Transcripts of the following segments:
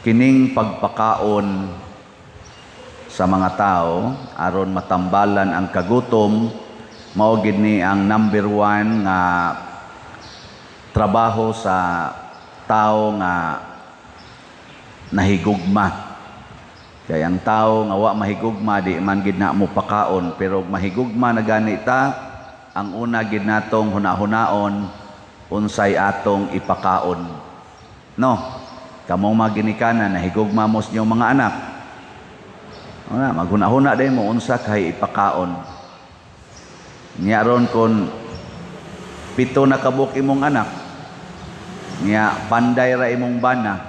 Kining pagpakaon sa mga tao aron matambalan ang kagutom, mao gid ni ang number one nga trabaho sa tao nga nahigugma. Kay ang tao nga wa mahigugma, di man gid na mo pakaon, pero mahigugma na gani ta, ang una gid natong hunahunaon, unsay atong ipakaon. No? Kamong mga ginikanan, nahigugma mo sa inyong mga anak. Una, maghunahuna din mo unsa kay ipakaon. Nya ron kon 7 na kabuk imong anak, nya panday ra imong bana.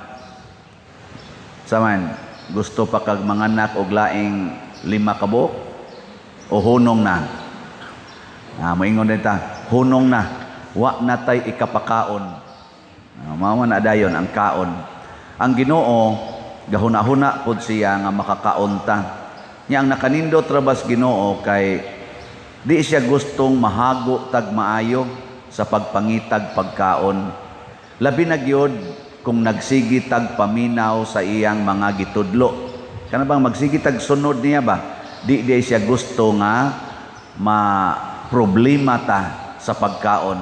Saman, gusto pa kag manganak og laing 5 kabuk o hunong na? Ah, moingon din ta, hunong na, wa na tay ikapakaon. Ah, mao na dayon ang kaon. Ang Ginoo gahuna-huna pod siya nga makakaon ta. Nya ang nakanindot ra bas Ginoo kay di siya gustong mahago tag maayo sa pagpangitag pagkaon. Labi na gyud kung nagsigi tag paminaw sa iyang mga gitudlo. Kana bang magsigi tag sunod niya ba? Di di siya gusto nga ma problema ta sa pagkaon.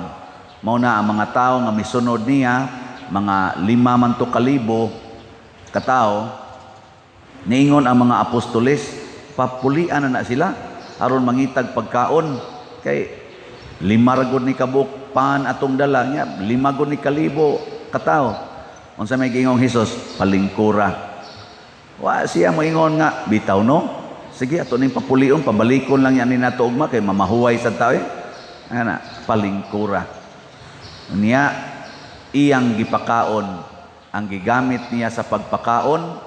Mao na ang mga tao nga misunod niya, mga 5 man to kalibo katao, niingon ang mga apostoles, papulian na na sila aron mangitag pagkaon kay 5 ra gud ni kabuk pan atong dala niya, 5 gud ni kalibo katao. Unsa may giingong Hesus? Palingkura. Wa siya moingon nga bitaw no. Sige, ato ning papulion, pabalikon lang yan ni nato ugma kay mamahuway sa tao eh. Ana, palingkura. Niya iyang gipakaon, ang gigamit niya sa pagpakaon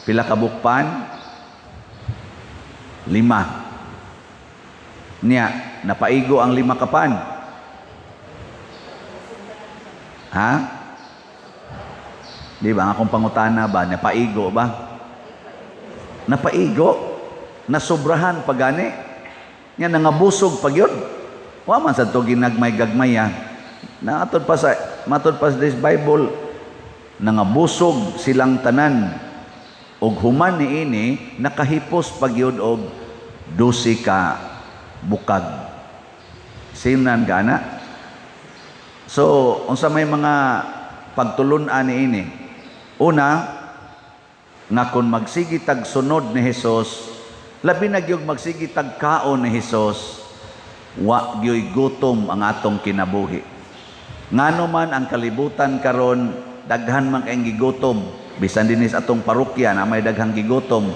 pila ka bukpan? 5. Niya napaigo ang 5 ka pan. Ha? Di ba ang akong pangutana ba, napaigo ba? Napaigo, nasobrahan pa gani. Nya nangabusog pa gyud. Wa man sad to ginagmay-gagmay ha. Naatod pa sa, matod pa sa this Bible, nangabusog silang tanan. Og human niini nakahipos pa gyud og 12 ka bukag. Sinan gana. So, unsa may mga pagtulun-an niini? Una, nga kung magsigi tag sunod ni Hesus, labi na gyud magsigi tag kaon ni Hesus, wa gyoy gutom ang atong kinabuhi. Ngano man ang kalibutan karon daghan man kayong gigutom, bisan dinhi sa atong parokya na may daghang gigutom,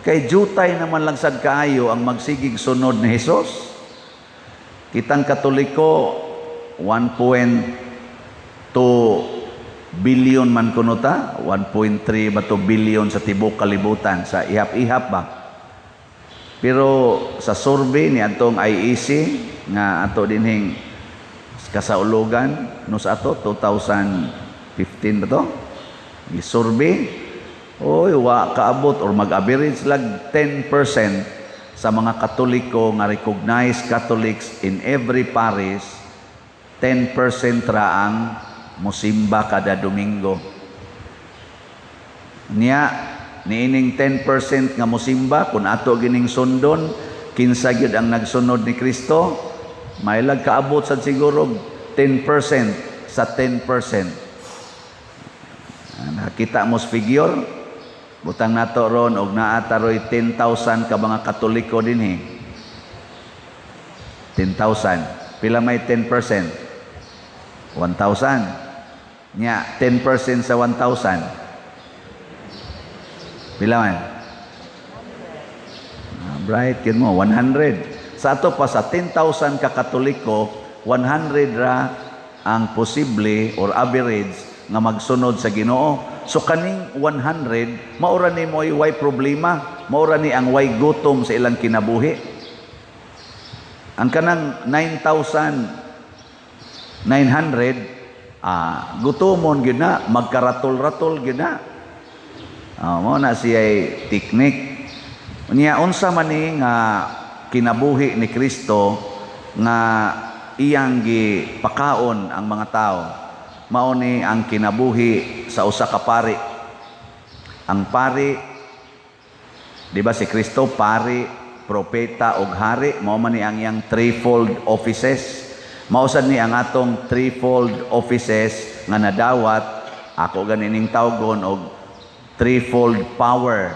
kay jutay naman lang sad kaayo ang magsigig sunod ni Hesus. Kitang Katoliko 1.2 billion man kuno ta, 1.3 ba to billion sa tibuok kalibutan, sa ihap-ihap ba. Pero sa survey ni atong IEC nga ato dinhing kasaulugan no sa ato 2015 ba to? Gi-survey, oy, wa kaabot or mag-average lag 10% sa mga Katoliko nga recognized Catholics in every parish, 10% ra ang musimba kada Domingo. Niya niining 10% nga musimba, kung ato gining sundon kinsa gyud ang nagsunod ni Kristo, may lag kaabot sad siguro 10% sa 10%. Nakita mo sa figure, butang nato ron og naa taroy 10,000 ka mga Katoliko dinhi. 10,000. Pila may 10%? 1,000. Nya 10% sa 1,000. Pila man? Bright yun mo, 100. Sa ato pa sa 10,000 ka Katoliko, 100 ra ang posible or average nga magsunod sa Ginoo. So kaning 100, maura ni mo'y way problema, maura ni ang way gutom sa ilang kinabuhi. Ang kanang 9,900, gutomon gyud na, magkaratol-ratol gyud na. Mao na siya'y teknik. Unya unsa man ni nga kinabuhi ni Kristo nga iyang gipakaon ang mga tao? Mao ni ang kinabuhi sa usa ka pari. Ang pari, di ba si Kristo pari, propeta ug hari, mao man ni ang iyang threefold offices. Mao sad ni ang atong threefold offices nga nadawat, ako ganining tawgon og threefold power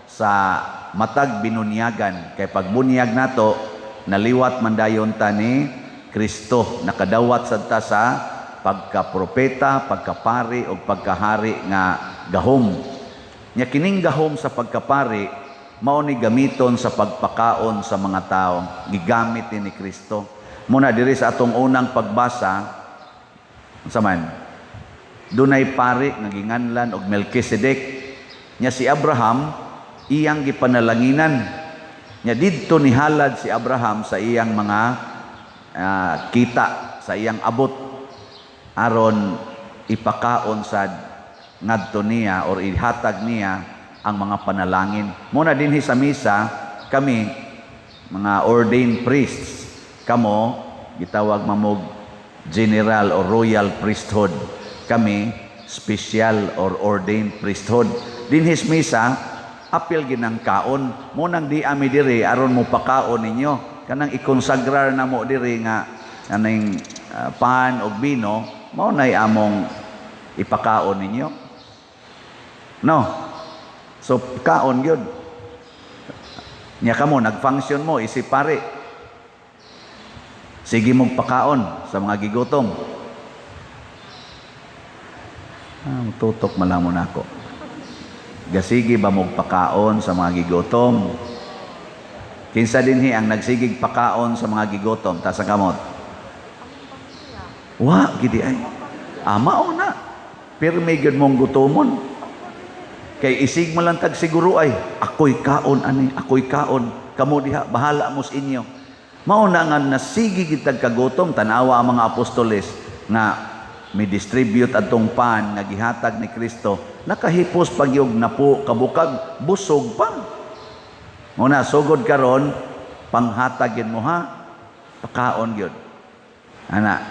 sa matag binunyagan, kay pagbunyag nato naliwat man dayon ta ni Kristo, nakadawat sad ta sa pagkapropeta, pagkapari ug pagkahari nga gahom. Nya kining gahom sa pagkapari mao ni gamiton sa pagpakaon sa mga tao, gigamit ni Kristo. Muna diri sa atong unang pagbasa, unsa man, dunay pari nga ginganlan og Melchizedek. Nya si Abraham iyang gipanalanginan. Nya didto nihalad si Abraham sa iyang mga kita, sa iyang abot, aron ipakaon sad ngadto niya or ihatag niya ang mga panalangin. Muna dinhi sa misa kami mga ordained priests, kamo gitawag mamog general or royal priesthood, kami special or ordained priesthood. Dinhi sa misa apil ginang kaon mo nang di ami diri aron mo pakaon ninyo, kanang ikonsagrar na mo diri nga aning pan og bino, mao nay among ipakaon ninyo, no? So kaon gyud nya. Kamo nag-function mo isip pare, sige mong pakaon sa mga gigutom. Ah, tutok man lang mo nako. Gasige ba mong pakaon sa mga gigutom? Kinsa dinhi ang nagsigig pakaon sa mga gigutom? Taas ang kamot. Wa gidi ay. Mao na. Pirmi gyud mong gutomon. Kay isig mo lang tag siguro ay, ako'y kaon ani, ako'y kaon. Kamo diha, bahala mo sa inyo. Mao na nga nasigi gitag kagutom, tanawa ang mga apostoles nga mi distribute adtong pan nga gihatag ni Kristo, nakahipos pagyog na po kabukag, busog pa. Muna sugod karon panghatag gyud mo ha, pakaon gyud. Ana,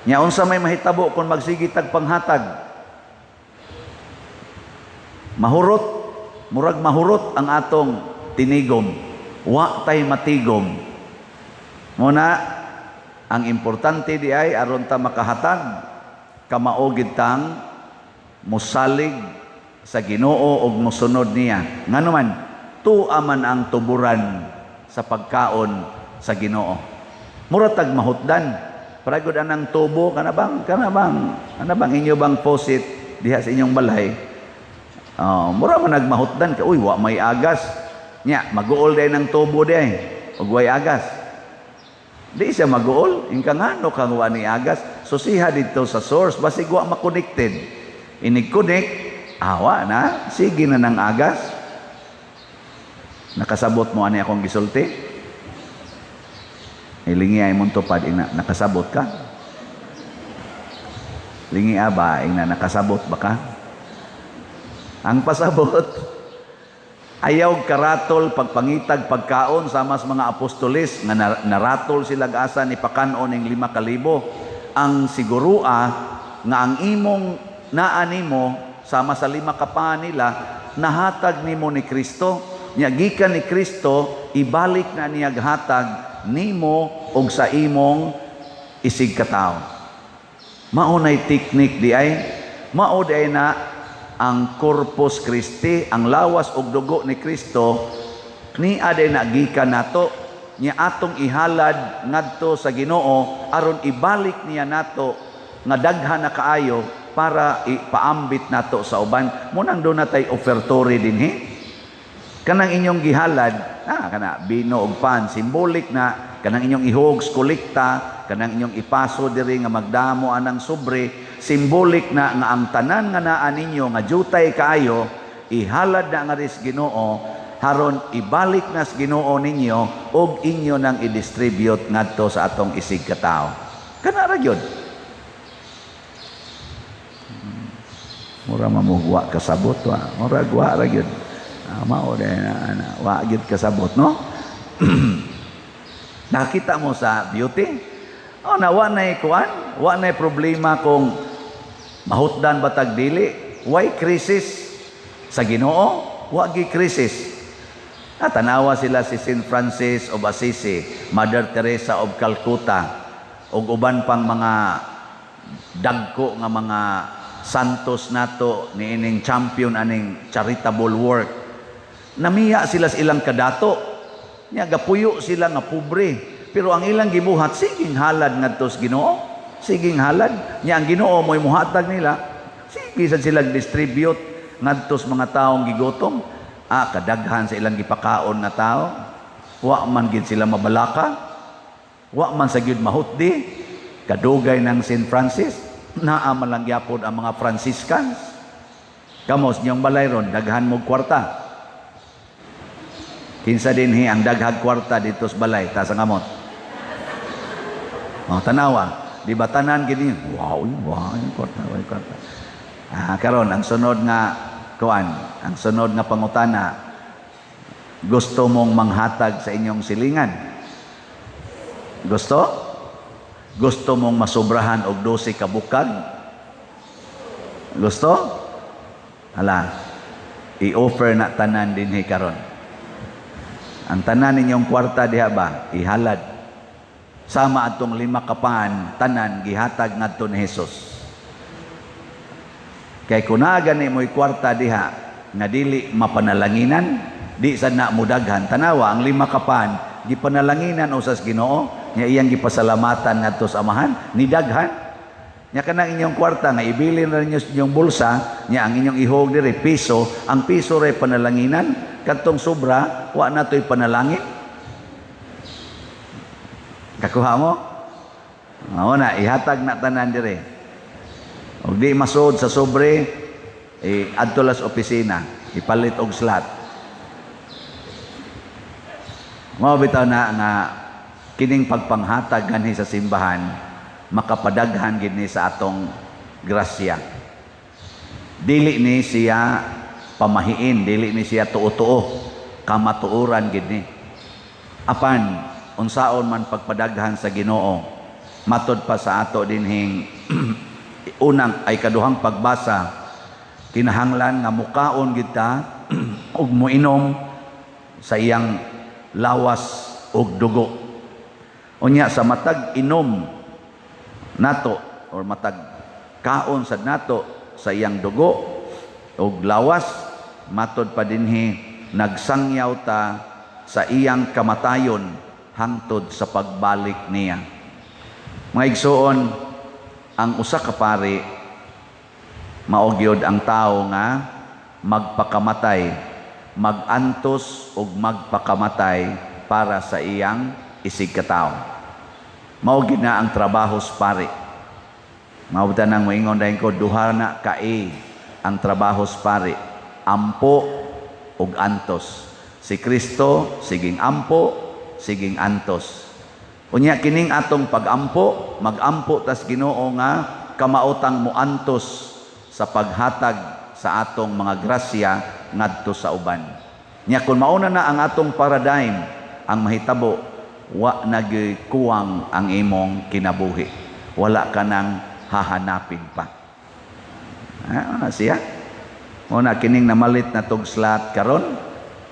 nya unsa may mahitabo kung magsige tag panghatag? Mahurot, murag mahurot ang atong tinigom. Wa tay matigom. Muna, ang importante di ay aron ta makahatag, kamao gid tang mosalig sa Ginoo og mosunod niya. Ngano man, tua man ang tuburan sa pagkaon sa Ginoo. Mura tag mahutdan. Paragod anang tubo kana bang inyo bang faucet diha sa inyong balay? Oh, mura man nagmahutdan ka, uy, wa may agas. Nya, maguol day ng tubo day, ug way agas. Di siya maguol, ingka ngano kang wa ni agas. Susiha dito sa source, basig wa makonected. Inig-connect, awa na, sige na ng agas. Nakasabot mo ani akong gisulti? Ilingi ay mong tupad, ina, nakasabot ka? Lingi ba, ina, nakasabot ba ka? Ang pasabot, ayaw karatol pagpangitag pagkaon sama sa mga apostoles nga naratol sila asa ni pakanon ning 5,000. Ang sigurua nga ang imong naa nimo sama sa 5 ka paa nila nahatag nimo ni Kristo. Nya gikan ni Kristo ibalik na niya hatag nimo og sa imong isig katawo. Mao nay teknik di ay, mao di ay na ang Corpus Christi, ang lawas og dugo ni Kristo ni aday na gikan nato, nya atong ihalad ngadto sa Ginoo aron ibalik niya nato nga daghan na kaayo para ipaambit nato sa uban. Munang do natay offertory dinhi. Kanang inyong gihalad, kana bino og pan, symbolic na kanang inyong ihogs kolekta, kanang inyong ipaso diri nga magdamo anang sobre, symbolic na nga ang tanan nga naa ninyo nga jutay kaayo ihalad na nga ris Ginoo haron ibalik na sa Ginoo ninyo og inyo nang i-distribute ngadto sa atong isig katawo. Kana ra gyud. Mura mamugwa kasabot wa, mura gwa ra gyud. Mao na ana, wa gyud kasabot, no? Nakita mo sa beauty? Oh, na wa nay kuan, wa nay problema kung mahutdan ba tag dili, why crisis? Sa Ginoo, wa gi krisis. Ah, tanawa sila si Saint Francis of Assisi, Mother Teresa of Calcutta, ug uban pang mga dagko nga mga santos nato niining champion aning charitable work. Namiya sila sa ilang kadato. Nya gapuyo sila nga pobre, pero ang ilang gibuhat, siging halad ngadto sa Ginoo. Siging halad. Nya ang Ginoo mo'y muhatag nila. Sige sad sila distribute ngadto sa mga taong gigutom. Ah, kadaghan sa ilang gipakaon nga tao. Wa man gid sila mabalaka. Wa man sa gyud mahutdi. Kadugay ng St. Francis, naa man lang gyapon ang mga Franciscans. Kamos niyong balay ron, daghan mo kwarta. Kinsa dinhi ang daghag kwarta dito sa balay, taas ang kamot. Oh, tanawa, di ba tanan gini? Wow, yung kwarta, wow, yung kwarta. Ah, karon ang sunod nga kuan, ang sunod nga pangutana, gusto mong manghatag sa inyong silingan? Gusto? Gusto mong masobrahan og 12 ka bukag? Gusto? Hala, i-offer na tanan dinhi karon. Ang tanan ninyong kwarta diha ba, ihalad. Sama atong 5 ka pan, tanan gihatag ngadto ni Jesus. Kay kun naa gani mo'y kwarta diha nga dili mapanalanginan, di sad na mudaghan. Tanawa ang 5 ka pan, gipanalanginan usas Ginoo, nya iyang gipasalamatan ngadto sa Amahan, nidaghan. Nya kanang inyong kwarta nga ibilin ra ninyo sa inyong bulsa, nya ang inyong ihog diri piso, ang piso ray panalanginan, kadtong sobra wa na to'y panalangin. Kakuha mo? Mao na, ihatag na tanan diri. Og di masud sa sobre, adto las opisina, ipalit og slot. Mao bitaw na nga kining pagpanghatag ganhi sa simbahan makapadaghan gid ni sa atong grasya. Dili ni siya pamahiin, dili ni siya tuo-tuo, kamatuoran gid ni. Apan unsaon man pagpadaghan sa Ginoo, matod pa sa ato dinhing unang ay kaduhang pagbasa, kinahanglan nga mukaon gid ta ug moinom sa iyang lawas ug dugo. Unya sa matag inom nato or matag kaon sad nato sa iyang dugo ug lawas, matod pa dinhi nagsangyaw ta sa iyang kamatayon hangtod sa pagbalik niya. Mga igsoon, ang usa ka pari mao gyud ang tawo nga magpakamatay, magantos ug magpakamatay para sa iyang isig katawo. Mao gyud na ang trabaho sa pari. Mao ta nang moingon dayon ko, duha na ka A ang trabaho sa pari, ampo ug antos. Si Kristo siging ampo, siging antos. Unya kining atong pagampo, magampo tas Ginoo nga kamaotang moantos sa paghatag sa atong mga grasya ngadto sa uban. Nya kun mauna na ang atong paradigm, ang mahitabo, wa nagikuwang ang imong kinabuhi. Wala ka nang hahanapin pa. Ah, siya. Muna kining namalit na tog slot karon,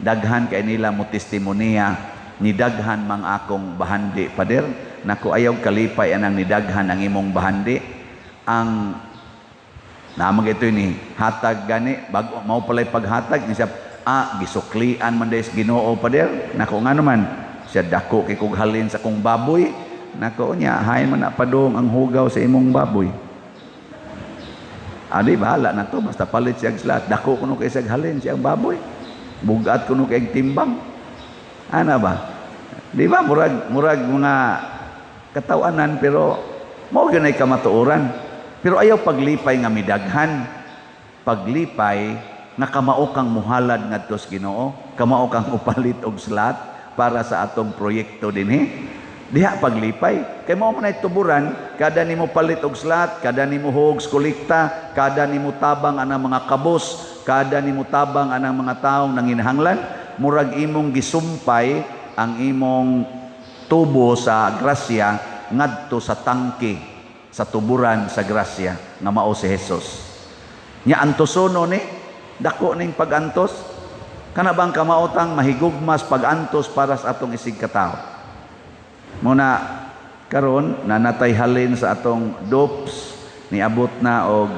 daghan kay nila mo testimonya, nidaghan mang akong bahandi, pader. Nako, ayaw kalipay anang nidaghan ang imong bahandi. Ang naamang ito ni hatag gani bago mao palay paghatag ni siya, gisuklian man des Ginoo, pader. Nako, ngano man siya, dako kay kog halin sa kong baboy. Nako, nya hain man na padung ang hugaw sa imong baboy. Adi bahala na to, basta palit siya slot. Dako kuno kay siya halin siyang baboy, bugat kuno kay timbang. Ana ba? Di ba murag mga katawanan, pero mao gyud ay kamatuoran. Pero ayaw paglipay nga midaghan. Paglipay nga kamao kang muhalad ngadto sa Ginoo, kamao kang upalit og slot para sa atong proyekto dinhi. Diha paglipay kay mao man ay tuburan, kada nimo palit og slot, kada nimo hog kolekta, kada nimo tabang anang mga kabos, kada nimo tabang anang mga taong nanginahanglan, murag imong gisumpay ang imong tubo sa grasya ngadto sa tangke sa tuburan sa grasya nga mao si Jesus. Nya ang tusono ni Dako ning pagantos. Kana bang kamaotang mahigugmas pagantos para sa atong isig katawo. Muna karon nanatay halin sa atong dupes, niabot na og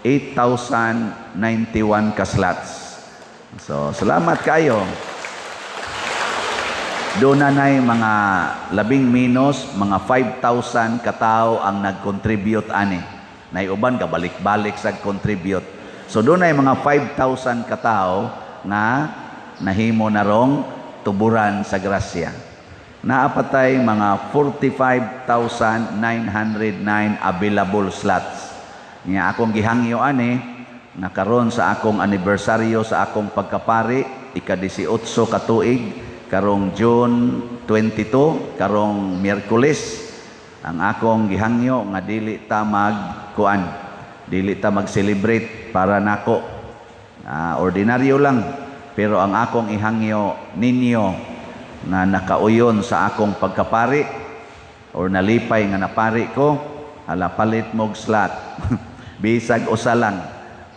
8,091 ka slots. So, salamat kayo. Doon na na'y mga labing minus, mga 5,000 katao ang nag-contribute ani. Nay uban ka balik-balik sa contribute. So doon ay mga 5,000 katao nga nahimo na rong tuburan sa grasya. Naapatay mga 45,909 available slots. Nya akong gihangyo ani nga karon sa akong anibersaryo sa akong pagkapari, ika-18 ka tuig, karong June 22, karong Miyerkules, ang akong gihangyo nga dili ta magkuan, dili ta mag-celebrate para nako. Ordinaryo lang, pero ang akong ihangyo ninyo nga nakauyon sa akong pagkapari or nalipay nga napari ko, ala, palit mog slot bisag usa lang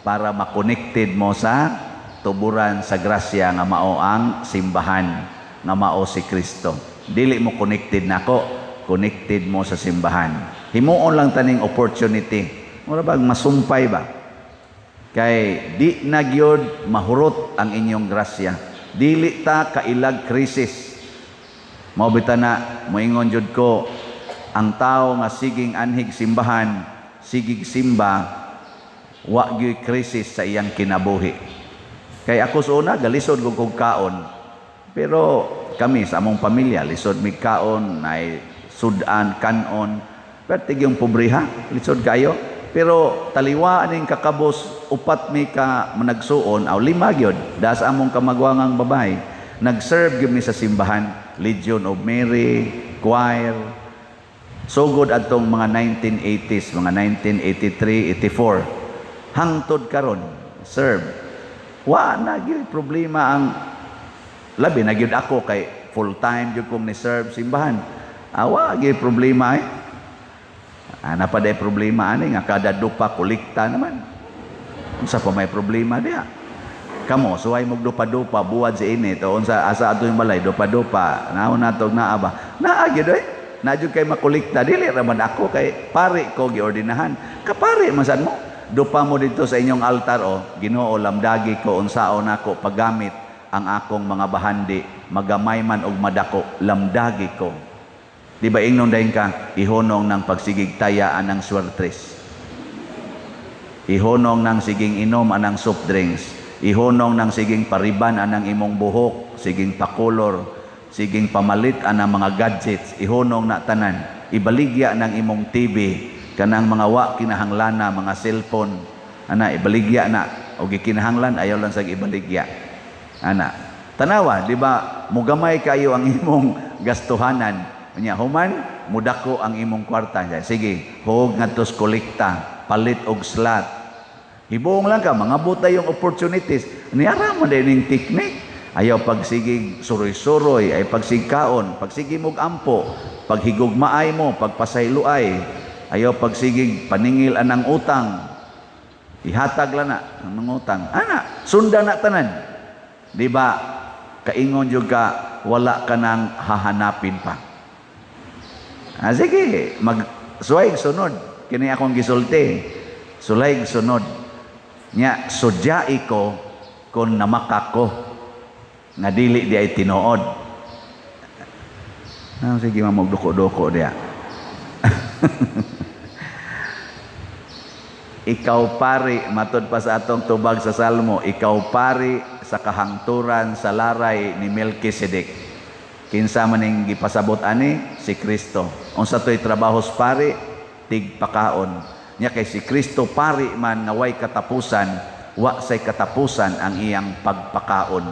para makonected mo sa tuburan sa grasya nga mao ang simbahan, nga mao si Kristo. Dili mo connected nako, connected mo sa simbahan. Himuon lang taning opportunity. Mura bag masumpay ba? Kay di na gyud mahurot ang inyong grasya. Dili ta kailag krisis. Mao bitaw na moingon jud ko, ang tao nga siging anhig simbahan, sigig simba, wa gyud krisis sa iyang kinabuhi. Kay ako sa una, galisod kog kog kaon. Pero kami sa among pamilya, lisod mig kaon, nay sudan, kanon. Pero tigyong pobriha, lisod kayo. Pero taliwa aning kakabos, upat mi ka managsuon, aw lima gyud, das among kamagwangang babae. Nag-serve gyud mi sa simbahan, Legion of Mary, choir. Sugod adtong mga 1980s, mga 1983, 84. Hangtod karon, serve. Wa na gyud problema ang labi na gyud ako kay full time gyud kong ni-serve simbahan. Awa gyud problema eh. Napaday problema ani nga kada dupa kolekta naman. Unsa pa may problema diha? Kamo suway mog dupa-dupa buwad sa init o unsa asa ato yung balay dupa-dupa. Naon natog naa ba? Naa gyud oy. Na jud kay makolekta, dili ra man ako kay pare ko giordinahan. Kapare man sad mo. Dupa mo dito sa inyong altar o Ginoo, lamdagi ko unsaon nako paggamit ang akong mga bahandi, magamay man og madako, lamdagi ko. Di ba ingnon dayon ka, ihonong ng pagsigig taya anang swertres. Ihonong ng siging inom anang soft drinks. Ihonong ng siging pariban anang imong buhok, siging pakolor, siging pamalit anang mga gadgets. Ihonong na tanan. Ibaligya ng imong TV, kanang mga wa kinahanglana, mga cellphone. Ana, ibaligya na. O gikinahanglan, ayaw lang sag ibaligya. Ana, tanawa, di ba, mugamay kayo ang imong gastuhanan. Unya, human, mudako ang imong kwarta. Sige, hug ngadtos kolekta, palit og slot. Hibuong lang ka, mga buta yung opportunities. Niara mo din yung technique. Ayaw pagsigig suroy-suroy, ay pagsigkaon, pagsigi mog ampo, paghigugmaay mo, pagpasayloay, ayaw pagsigig paningil anang utang. Ihatag lang na ang mga utang. Ana, sunda na tanan. Di ba, kaingon jud ka, wala ka nang hahanapin pa. Sige, mag-suway sunod. Kini akong gisulti. Sulay sunod. Nya, sudyai ko kung namaka ko nga dili di ay tinuod. Sige, mamagduko-duko diya. Ikaw pari, matod pa sa atong tubag sa Salmo, ikaw pari sa kahangturan sa laray ni Melchizedek. Kinsa man ning gipasabot ani? Si Kristo. Unsa to'y trabahos pari? Tigpakaon. Nya kay si Kristo pari man nga way katapusan, wa say katapusan ang iyang pagpakaon.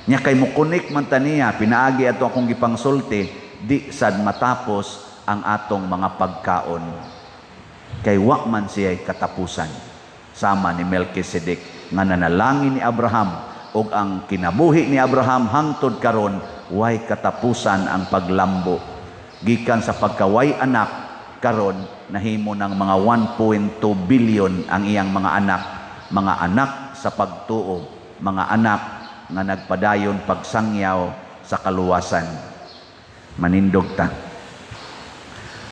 Nya kay mukunik man ta niya, pinaagi ato akong gipangsulti, di sad matapos ang atong mga pagkaon. Kay wa man siya'y katapusan. Sama ni Melchizedek nga nanalangin ni Abraham og ang kinabuhi ni Abraham hangtod karon way katapusan ang paglambo. Gikan sa pagkaway anak karon nahimo ng mga 1.2 billion ang iyang mga anak, mga anak sa pagtuo, mga anak nga nagpadayon pagsangyaw sa kaluwasan. Manindog ta.